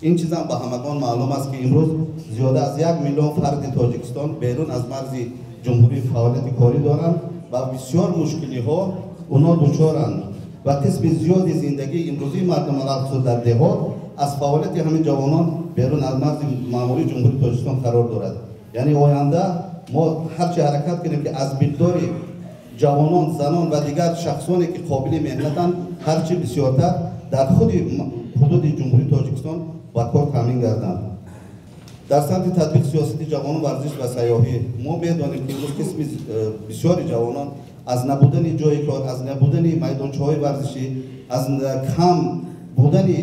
Ин чизам ба ҳамагон маълум аст, ки имрӯз зиёда аз 1 миллион фарди Тоҷикистон берун аз марзи ҷумҳурӣ фаъолияти корӣ доранд ва бисёр мушкилиҳо онҳо дучоранд ва қисми зиёди зиндагии имрӯзии мардум, алалхусус дар деҳот, аз фаъолияти ҳамин ҷавонон берун аз марзи маъмурии Ҷумҳурии Тоҷикистон қарор дорад. Яъне оянда мо ҳарчи ҳаракат кунем, ки аз миқдори ҷавонон, занон ва дигар шахсоне, ки қобили меҳнатанд, ҳарчи бисёртар дар худи ҳудуди Ҷумҳурии Тоҷикистон ба кор таъмин гарданд. Дар самти татбиқи сиёсати ҷавонон, варзиш ва сайёҳӣ мо медонем, ки имрӯз қисми бисёри ҷавонон аз набудани ҷойи кор, аз набудани майдончаҳои варзишӣ, аз кам будани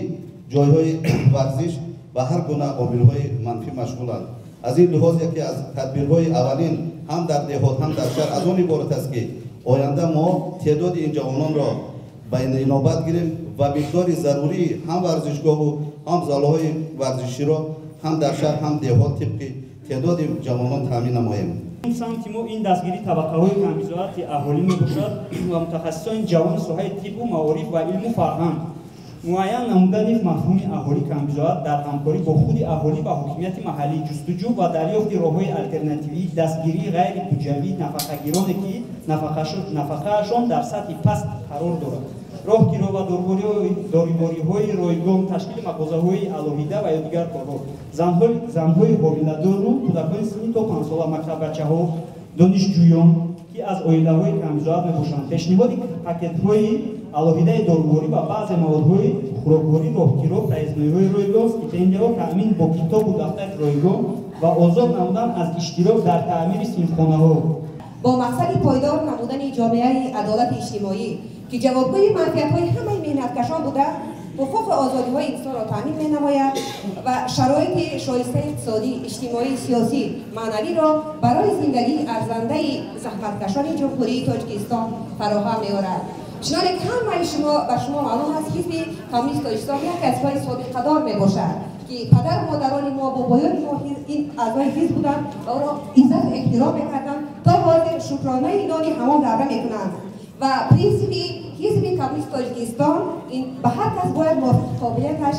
ҷойҳои варзиш ба ҳар гуна омилҳои манфӣ машғуланд. Аз ин лиҳоз яке аз тадбирҳои аввалин ҳам дар деҳот, ҳам дар шаҳр аз он иборат аст, ки оянда мо теъдоди ин ҷавононро ба инобат гирем ва миқдори зарурии ҳам варзишгоҳу ҳам залоҳои варзиширо ҳам дар шаҳр, ҳам деҳот тибқи теъдоди ҷавонон таъмин намоем. Самти мо ин дастгирии табақаҳои камбизоати аҳолӣ мебошад ва мутахассисони ҷавони соҳаи тиббу маориф ва илму фарҳанг. Муайян намудани мафҳуми аҳолӣ камбизоат дар ҳамкорӣ бо худи аҳолӣ ва ҳокимияти маҳаллӣ, ҷустуҷӯ ва дарёфти роҳҳои алтернативии дастгирии ғайрибуҷавии нафақагироне, ки нафақаашон дар сатҳи паст қарор дорад, роҳкиро ва дорувориҳои ройгон, ташкили мағозаҳои алоҳида ва ё дигар корҳо, занҳои ҳомиладору кӯдакони синни то 5-сола, мактаббачаҳо, донишҷӯён, ки аз оилаҳои камбизоат мебошанд, пешниҳоди пакетҳои алоҳидаи доруворӣ ва баъзе маводҳои хӯрокворӣ, роҳкиро, проездной ҳои ройгон, стипендияҳо, таъмин бо китобу дафтари ройгон ва озод намудан аз иштирок дар таъмири синфхонаҳо. Бо мақсади пойдор намудани ҷомеаи адолати иҷтимоӣ, ки ҷавобгӯи манфиатҳои ҳамаи меҳнаткашон буда, ҳуқуқу озодиҳои инсонро таъмин менамояд ва шароити шоистаи иқтисодӣ, иҷтимоӣ, сиёсӣ, маънавиро барои зиндагии арзандаи заҳматкашони Ҷумҳурии Тоҷикистон фароҳам меорад. Чуноне ки ҳамаи шумо ба шумо маълум аст, Ҳизби Коммунист Тоҷикистон яке аз ҳизбҳои собиқадор мебошад, ки падару модарони мо, бобоёни мо ин аъзои ҳизб буданд ва ӯро иззату эҳтиром мекарданд, то ҳозир шукронаи нони ҳамон давра мекунанд. Ва принсипи Ҳизби Коммунист Тоҷикистон ин ба ҳар кас бояд мувофиқи қобилияташ,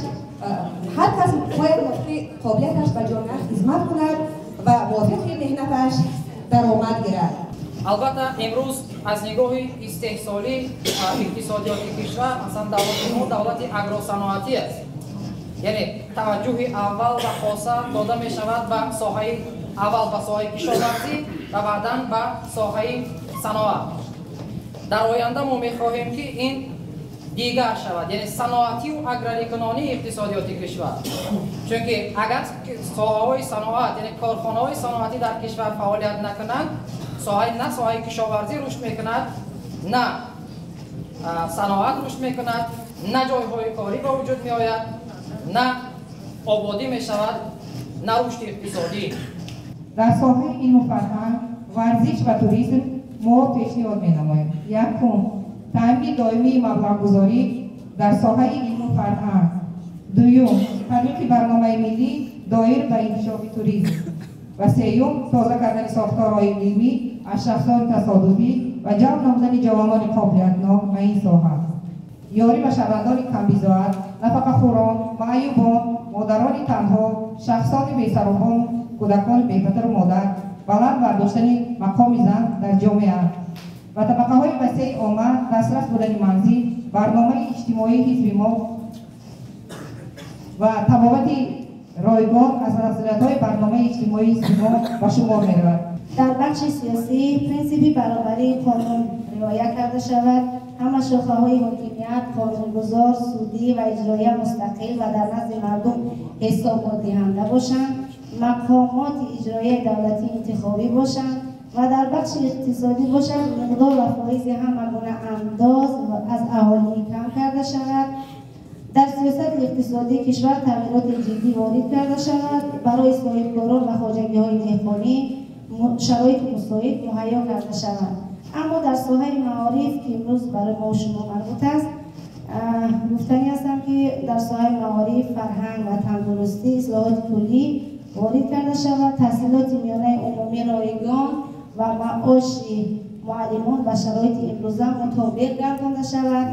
ҳар кас бояд мувофиқи қобилияташ ба ҷомеа хизмат кунад ва мувофиқи меҳнаташ даромад гирад. Албатта, имрӯз аз нигоҳи истеҳсолӣ иқтисодиёти кишвар, масалан, давлати мо давлати агросаноатӣ аст, яъне таваҷҷӯҳи аввал ва хоса дода мешавад ба соҳаи аввал ба соҳаи кишоварзӣ ва баъдан ба соҳаи саноат. Дар оянда мо мехоҳем, ки ин дигар шавад, яъне саноатию аграрикунонии иқтисодиёти кишвар, чунки агар соҳаҳои саноат, яъне корхонаҳои саноатӣ дар кишвар фаъолият накунанд, соҳаи на соҳаи кишоварзӣ рушд мекунад, на саноат рушд мекунад, на ҷойҳои корӣ ба вуҷуд меояд, на ободӣ мешавад, на рушди иқтисодӣ. Дар соҳаи илму фарҳанг, варзиш ва туризм мо пешниҳод менамоем: якум, таъмини доимии маблағгузорӣ дар соҳаи илму фарҳанг; дуюм, татбиқи барномаи миллӣ доир ба инкишофи туризм ва сеюм, тоза кардани сохторҳои илмӣ аз шахсони тасодуфӣ ва ҷалб намудани ҷавонони қобилиятнок ба ин соҳа, ёрӣ ба шаҳрвандони камбизоат, нафақахӯрон, маъюбон, модарони танҳо, шахсони бесаропону кӯдакони бепадару модар, баланд бардоштани мақоми зан дар ҷомеа ва табақаҳои васеи омма, дастрас будани манзил, барномаи иҷтимоии ҳизби мо ва табобати ройгон аз афзалиятҳои барномаи иҷтимоии ҳизби мо ба шумор меравад. Дар бахши сиёсӣ принсипи баробарии қонун риоя карда шавад. Ҳама шохаҳои ҳокимият, қонунгузор, судӣ ва иҷроия мустақил ва дар назди мардум ҳисоботдиҳанда бошанд, мақомоти иҷроияи давлатӣ интихобӣ бошанд ва дар бахши иқтисодӣ бошанд, миқдор ва фоизи ҳама гуна андоз аз аҳолӣ кам карда шавад. Дар сиёсати иқтисодии кишвар тағйироти ҷиддӣ ворид карда шавад, барои соҳибкорон ва хоҷагиҳои деҳқонӣ шароити мусоид муҳайё карда шавад. Аммо дар соҳаи маориф, ки имрӯз барои мо шумо марбут аст, гуфтанӣ ҳастам, ки дар соҳаи маориф, фарҳанг ва тандурустӣ ислоҳоти куллӣ ворид карда шавад, таҳсилоти миёнаи умумӣ ройгон ва маоши муаллимон ба шароити имрӯза мутобиқ гардонда шавад.